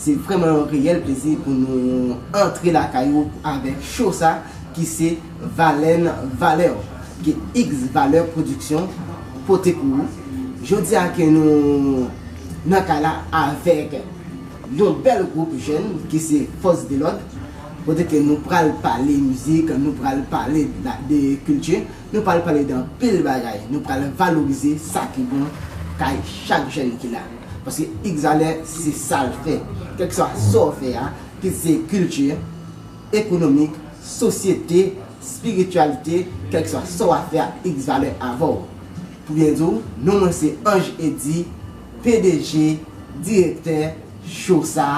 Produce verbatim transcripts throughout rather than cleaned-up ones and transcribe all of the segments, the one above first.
Se vrèman yon reyèl plezi pou nou antre lakay ou avèk cho sa ki se Valèn Valè, ke X Valè Pwodiksyon pote pou ou. Jodi a ke nou nan kay la avèk yon bèl gwoup jèn ki se Fòs de Lòd, kote ke nou pral pale mizik, nou pral pale de kilti, nou pral pale de anpil bagay, nou pral valorize sa ki bon kay chak jèn ki la. Paske X Valè, se sa l fè. Kèlkeswa sa w fè a, kit se kilti, ekonomik, sosyete, espirityalite, kèlkeswa sa w ap fè a, X Valè avè w. Pou byen di w, non mwen se Ange Eddy, P D G, direktè cho sa,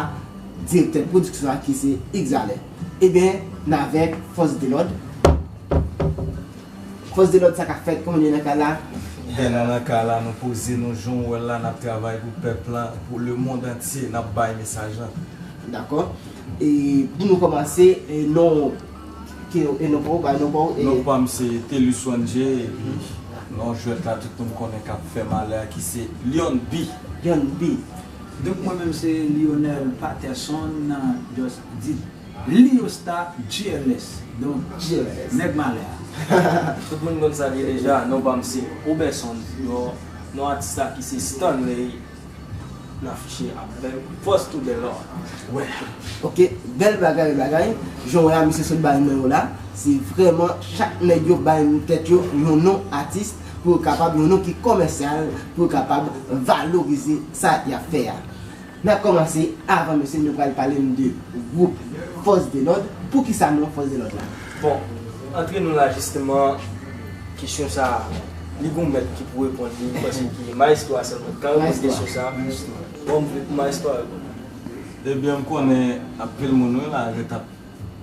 direktè pwodiksyon an ki se X Valè. Ebyen, n avèk Fòs de Lòd. Fòs de Lòd, sa k ap fèt, kòman nou ye nan kay la? Byen, nou nan kay la, nou poze, nou jan w wè l la, n ap travay pou pèp la, pou lemonn antye, n ap bay mesaj lan. Dakò. E pou nou kòmanse, e non, ki, e non pa w, bay non pa w, e non pa m se Telus Wanje, epi non jwèt la, tout moun konnen k ap fè malè a, ki se Lyon B. Lyon B. Donk, mwen menm, se Lionel Patterson, just dit Liosta G L S. Donk, G L S. Nèg malè a. Tout moun konn sa l ye deja, non pa m se Roberson Junior, non atis la ki se Stanley, n afiche avèk Fòs to the Lord. Wè. Ok, bèl bagay, bèl bagay. Jan w wè a, misye sot bay non yo la. Se vrèman, chak nèg yo bay tèt yo yon non atis pou yo kapab, yon non ki kòmèsyal, pou yo kapab valorize sa y ap fè a. N ap kòmanse, avan mesye, nou pral pale n de gwoup Fòs de Lòd. Poukisa non Fòs de Lòd la? Bon, antre nou la, jisteman, kesyon sa a, li gon mèt ki pou reponn li, m panse ki Maestro a sèlman ki ka reponn kesyon sa a. Bon, m vle pou Maestro a reponn. Ebyen, m konnen anpil moun, wi, la, ret ap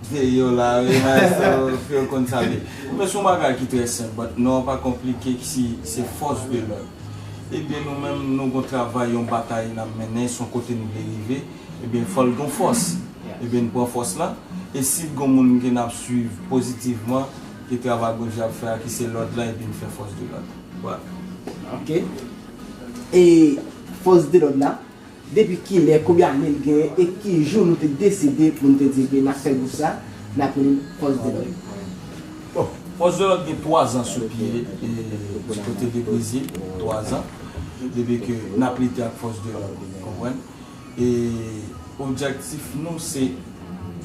veye w la, wi, Maestro, pou yo konn sa l ye. Men se yon bagay ki trè senp, but non, pa konplike, si se Fòs de Lòd. Ebyen, nou menm, nou gon travay, yon batay n ap mennen, se yon kote n vle rive. Ebyen, fò l gon fòs. Ebyen, n pran fòs la. E si l gon moun ke n ap swiv pozitivman, ke travay Bondye ap fè a, ki se lòd la, ebyen, n fè Fòs de Lòd. Voilà. Ok. E Fòs de Lòd la, depi kilè, konbyen ane l genyen, e ki jou nou te deside pou n te di ke n ap fè gwoup sa, n ap rele l Fòs de Lòd? Bon, Fòs de Lòd gen twa zan sou pye, e, di kote de Brezil, twa zan, depi ke n ap lite ak Fòs de Lòd, konprann? E objektif nou se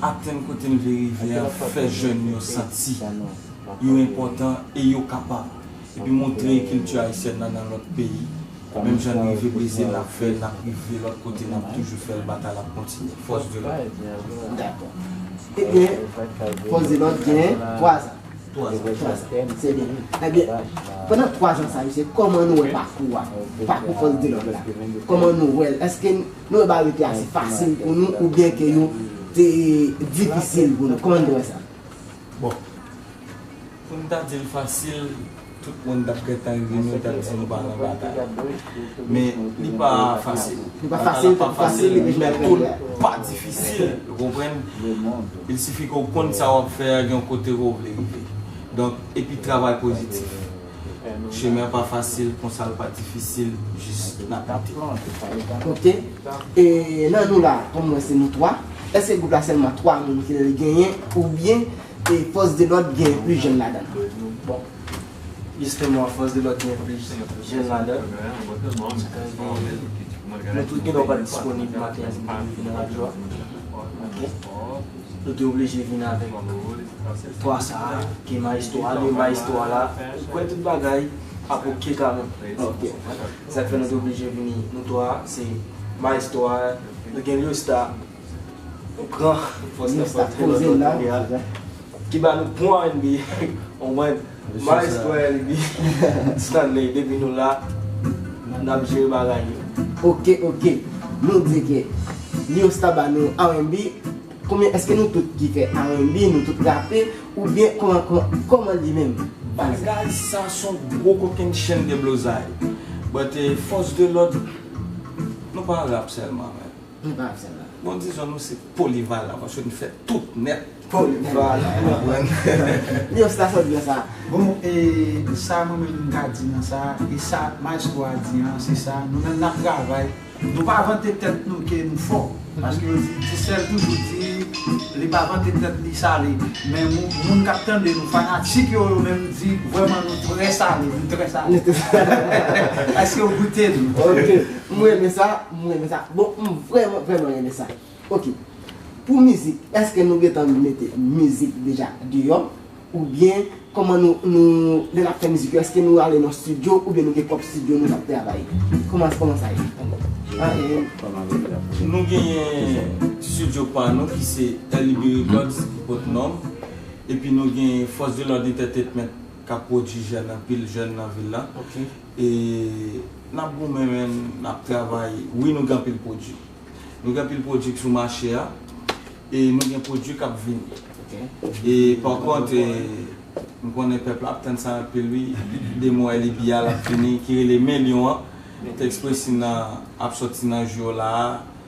atenn kote n vle rive a, fè jèn yo santi yo enpòtan e yo kapab. Epi montre kilti ayisyèn nan nan lòt peyi. Menm jan n rive Brezil, n ap fè, n ap rive lòt kote, n ap toujou fè l, batay la ap kontinye. Fòs de Lòd. Dakò. Ebyen, Fòs de Lòd gen twa zan. Twa zan. Twa zan. Se byen. Ebyen, pandan twa zan sa yo, se kòman nou wè pakou a? Pakou Fòs de Lòd la. Kòman nou wè l? Èske nou wè bagay yo te ase fasil pou nou oubyen ke yo te difisil pou nou? Kòman nou wè sa? Bon, pou n ta di l fasil, tout moun t ap gentan ri nou, t ap di nou pa nan batay. Men, li pa fasil. Li pa fasil, li pa fasil, men tou l pa difisil, ou konprann? Il sifi ke w konn sa w ap fè a, gen yon kote ke w vle rive. Donk, epi travay pozitif. Chemen an pa fasil, konsa l pa difisil, jis n ap lite. Ok. E nan nou la, kòm mwen se nou twa, èske gwoup la sèlman twa moun ki genyen, oubyen e Fòs de Lòd gen plis jèn ladan l? Bon, jisteman, Fòs de Lòd gen plis jèn ladan l. Sa ka rive, nou tout gen dwa pa t disponib maten an pou nou vin radyo a. Ok. Nou te oblije vin avèk twa sa a, ke Maestro a, de Maestro a la, ou kwè tout bagay ap oke kanmenm. Ok. Sa k fè nou te oblije vini, nou twa, se Maestro a, nou gen Liosta, yon gran Fòs de Lòd la, ki ba nou bon R and B, on mwen, Maestro R and B, Stanley, depi nou la, n ap jere bagay yo. Ok, ok. Nou di ke Liosta ba nou R and B, konbyen, èske nou tout ki fè R and B, nou tout rape, oubyen kòman, kòman, kòman li menm? Bagay sa se yon gwo kokenn chenn deblozay. But, eh, Fòs de Lòd, nou pa rap sèlman, men. Nou pa rap sèlman. Bon, dizon nou se polivalan, paske nou fè tout nèt. Polivalan. Ou konprann? Liosta, sa w di nan sa? Bon, e sa mwen menm m ka di nan sa, e sa Maestro a di an, se sa. Nou menm n ap travay. Nou pa vante tèt nou ke nou fò. Paske yo di, Dicel toujou di li pa vante tèt li sale. Men moun, moun k ap tande nou, fanatik yo, yo menm di vrèman nou trè sale, nou trè sale. Èske w goute nou? Ok, m renmen sa, m renmen sa. Bon, m vrèman, vrèman renmen sa. Ok, pou mizik, èske nou gentan mete mizik deja deyò? Oubyen, kòman nou, nou, lè n ap fè mizik yo, èske nou ale nan estidyo oubyen nou gen pwòp estidyo nou k ap travay? Kòman, kòman sa ye? Ah, e, Nou genyen estidyo pa nou ki se L I B Records ki pot non m. Epi nou gen Force de l'Ordre Entertainment k ap pwodui jèn, anpil jèn nan vil la. Ok. E n ap goumen, men n ap travay. Wi, nou gen anpil pwodui. Nou gen anpil pwodui ki sou mache a. E nou gen pwodui k ap vini. Ok. E pa kont, e, m konnen pèp la ap tann sa anpil wi. De mwa L I B a l ap vini, ki rele Men Lyon an. Tèks Presi nan ap sòti nan jou yo la a.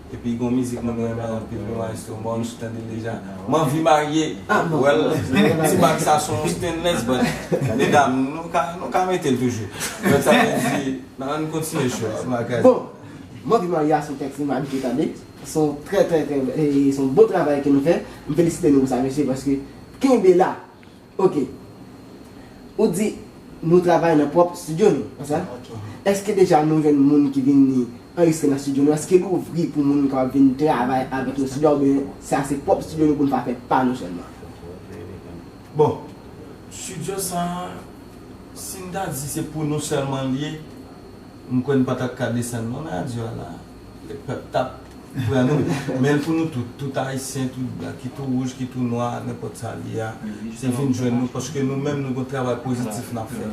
Epi gon mizik mwen renmen anpil wi, Maestro Monch, tande l deja. M anvi marye. Ah, bon. Well, ti bag sa se yon stainless, but medam, nou ka, nou ka mete l toujou. But sa vle di, nan ann kontinye show a, m a gade. Bon, m anvi marye a se yon tèks li m abitye tande. Se yon trè, trè, trè, e, se yon bon travay ke nou fè. M felisite nou pou sa, mesye, paske kenbe la. Ok. Ou di nou travay nan pwòp estidyo nou, pa sa? Ok. Èske deja nou jwenn moun ki vini anrejistre nan estidyo nou? Èske l ouvri pou moun kapab vin travay avèk nou estidyo a, oubyen sa se pwòp estidyo nou pou n pa fè pa nou sèlman? Bon, estidyo sa, si n ta di se pou nou sèlman l ye, m kwè n pa t ap ka desann non radyo a la. Pèp t ap pran nou. Men l pou nou tout, tout Ayisyen, tout blan, ki tou wouj, ki tou nwa, nenpòt sa l ye a. Se vin jwenn nou, paske nou menm nou gon travay pozitif n ap fè.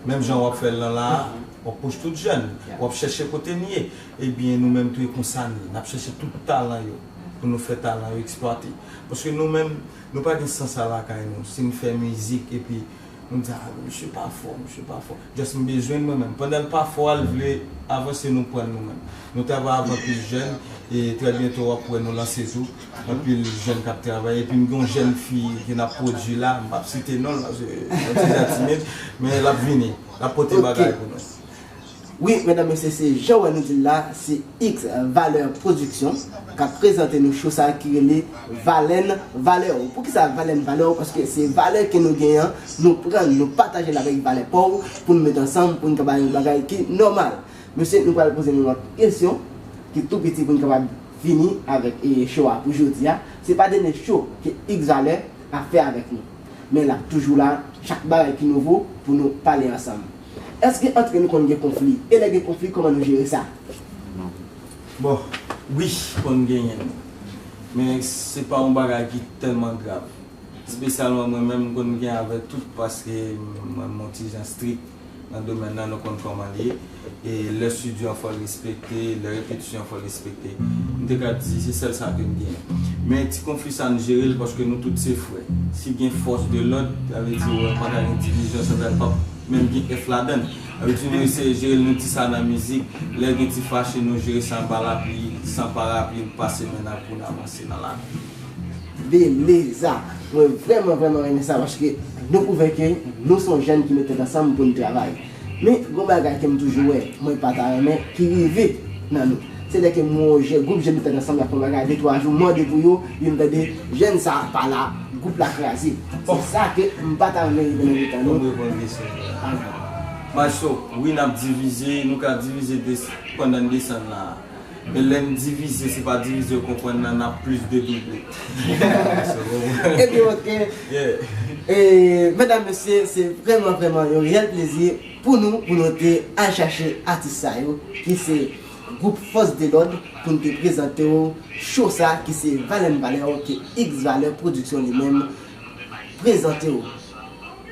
Menm jan w ap fè l lan la a, w ap pwoche tout jèn, w ap chèche kote n ye. Ebyen, nou menm tou e konsa n ye. N ap chèche tout talan yo, pou nou fè talan yo eksplwate. Paske nou menm, nou pa gen sans sa lakay nou. Si n fè mizik, epi nou di, a, misye pa fò, misye pa fò. Just m bezwen l mwen menm. Pandan l pa fò a, l vle avanse, nou pran l nou menm. Nou travay avè anpil jèn, e trè byento w ap wè nou lanse tou. Anpil jèn k ap travay. Epi m gen yon jèn fi ke n ap pwodui la, m p ap site non l, paske yon ti jan timid, men l ap vini. L ap pote bagay pou nou. Wi, medam, mesye, se jan w wè nou di l la, se X Valeur Production k ap prezante nou show sa ki rele Valèn Valè w. Poukisa Valèn Valè w? Paske se valè ke nou genyen an, nou pran l, nou pataje l avèk valè pa w pou n met ansanm, pou n ka bay yon bagay ki nòmal. Mesye, nou pral poze nou lòt kesyon ki tou piti pou n kapab fini avèk e, show a pou jodi a. Se pa dènye show ke X Valè ap fè avèk nou. Men l ap toujou la, chak bagay ki nouvo pou nou pale ansanm. Èske antre nou konn gen konfli? E lè gen konfli, kòman nou jere sa? Bon, wi, konn genyen. Men se pa yon bagay ki tèlman grav. Espesyalman mwen menm, m konn gen avè tout paske mwen m yon ti jan strik nan domèn nan, nou konn kòman l ye. E lè estidyo an fò l respekte, lè repetisyon an fò l respekte. M te ka di se sèl sa ke m genyen. Men ti konfli sa n jere l paske nou tout se frè. Si gen fòs de lòd, sa vle di w pa ka gen divizyon, sa vle di p ap menm gen F ladan l. Sa vle di nou eseye jere l, nou di sa nan mizik. Lè gen ti fache, nou jere sa anba lapli, san parapli, n pase men n ap pou n avanse nan lavi. Beleza! Mwen vrèman, vrèman renmen sa paske nou pwouve ke nou se yon jèn ki met tèt ansanm pou n travay. Men, gon bagay ke m toujou wè, mwen pa ta renmen ki rive nan nou. Se lè ke m wè yon jè, gwoup jèn met tèt ansanm, y ap fè yon bagay de twa jou, mande pou yo, yo m tande jèn sa a pa la, gwoup la kraze. Se sa ke m pa ta renmen rive nan mitan nou. Fò m reponn kesyon. Maestro, wi, n ap divize, nou ka divize pandan n desann la a. Men lè n divize, se pa divize w konprann nan, n ap plis dedouble. Ebyen, ok. E, medam, mesye, se vrèman, vrèman yon reyèl plezi pou nou, pou nou te al chache atis sa yo, ki se gwoup Fòs de Lòd, pou n te prezante w show sa, ki se Valè m Valè w, ke X Valè Pwodiksyon li menm prezante w.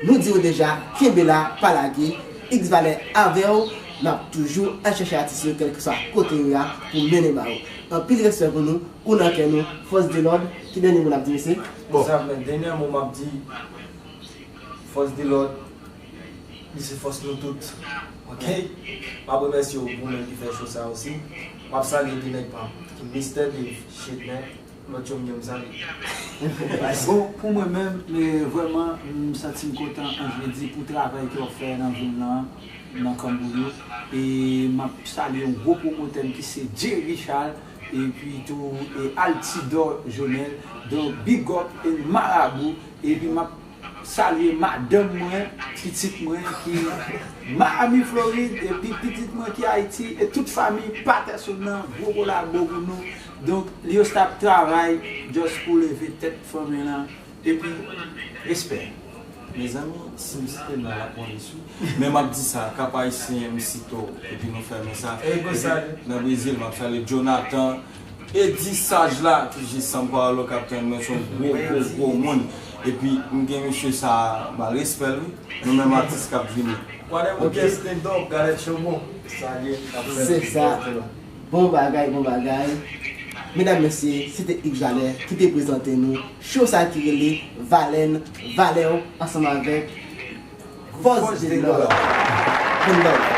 Nou di w deja, kenbe la, pa lage, X Valè avè w, n ap toujou al chache atis yo kèlkeswa kote yo ye a pou mennen ba ou. Anpil respè pou nou, ou nan kè nou, Fòs de Lòd, ki dènye mo n ap di mesye? Bon. Sa men dènye mo m ap di, Fòs de Lòd, li se fòs nou tout. Ok? M ap remèsye w pou menm ki fè show sa osi. M ap salye de nèg pa m, ki Mister Dave Chedner. Lòt yo m gen m salye. Bon, pou mwen menm, e, vrèman, m santi m kontan, an vle di, pou travay ke w ap fè nan vil lan, nan Kanboulou. E m ap salye yon gwo pwomotè m ki se Jerry Charles, epi tou e Altidor Jonel. Donk, big up e Marabou. Epi m ap salye madanm mwen, pitit mwen ki Miami, Florid, epi pitit mwen ki Ayiti, e tout fanmi Patterson nan, gwo kolabo pou nou. Donk, Leostar ap travay just pou leve tèt fanmi lan. Epi, respè. Mezanmi, si m site non l ap pran desi. Men m ap di sa, Cap Haïtien, M C To, epi nou fèmen sa. Epi nan Brezil, m ap salye Jonathan, Edi Saj la, ki jis San Paulo k ap tann mwen, se yon gwo, gwo, gwo moun. Epi, m gen mesye sa, ba l respè l, wi. Nou menm atis k ap vini. Whatever, ok. Stand up, Gareth Chobon. Salye, k ap fè Se sa. Bon bagay, bon bagay. Medam, mesye, se te Yves Jalè ki te prezante nou show sa ki rele Valè n, Valè w, ansanm avèk Force de l'ordre. One love.